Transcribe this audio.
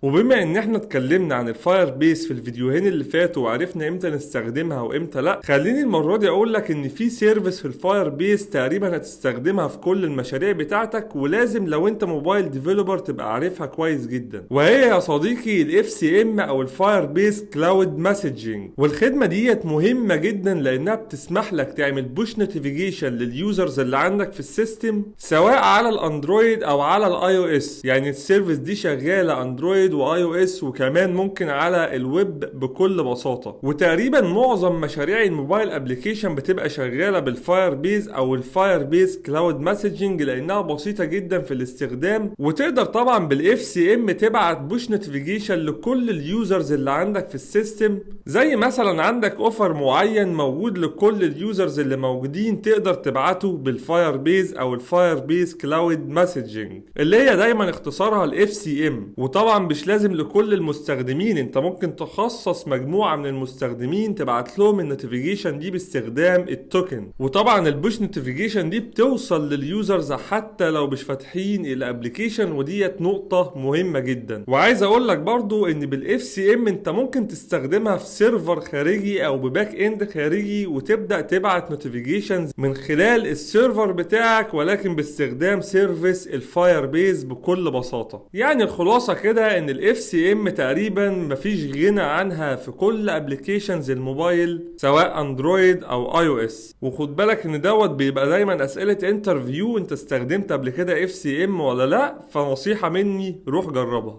وبما ان احنا اتكلمنا عن ال Firebase في الفيديوهين اللي فاتوا وعرفنا امتى نستخدمها وامتى لا، خليني المرة دي اقول لك ان في service في ال Firebase تقريبا هتستخدمها في كل المشاريع بتاعتك، ولازم لو انت mobile developer تبقى عارفها كويس جدا، وهي يا صديقي ال FCM او ال Firebase Cloud Messaging. والخدمة ديت مهمة جدا لانها بتسمح لك تعمل push notification لل users اللي عندك في ال system، سواء على ال Android او على ال iOS. يعني ال service دي شغالة Android و iOS، وكمان ممكن على الويب بكل بساطه. وتقريبا معظم مشاريع ال mobile application بتبقى شغالة بال Firebase او ال Firebase Cloud Messaging، لانها بسيطة جدا في الاستخدام، وتقدر طبعا بال FCM تبعت push notification لكل ال users اللي عندك في ال system. زي مثلا عندك offer معين موجود لكل ال users اللي موجودين، تقدر تبعته بال Firebase او ال Firebase Cloud Messaging اللي هي دايما اختصارها ال FCM. وطبعا مش لازم لكل المستخدمين، انت ممكن تخصص مجموعة من المستخدمين تبعت لهم ال notification دي باستخدام ال token. وطبعا ال push notification دي بتوصل لل users حتى لو مش فاتحين ال application، وديت نقطة مهمة جدا. وعايز اقول لك برضو ان بال FCM انت ممكن تستخدمها في server خارجي او ب back end خارجي، وتبدا تبعت notifications من خلال ال server بتاعك، ولكن باستخدام service ال Firebase بكل بساطة. يعني الخلاصة كده ان ال FCM تقريبا مفيش غنى عنها في كل applications الموبايل، سواء Android او iOS. وخد بالك ان دوت بيبقى دايما اسئلة interview، انت استخدمت قبل كده FCM ولا لا؟ فنصيحه مني روح جربها.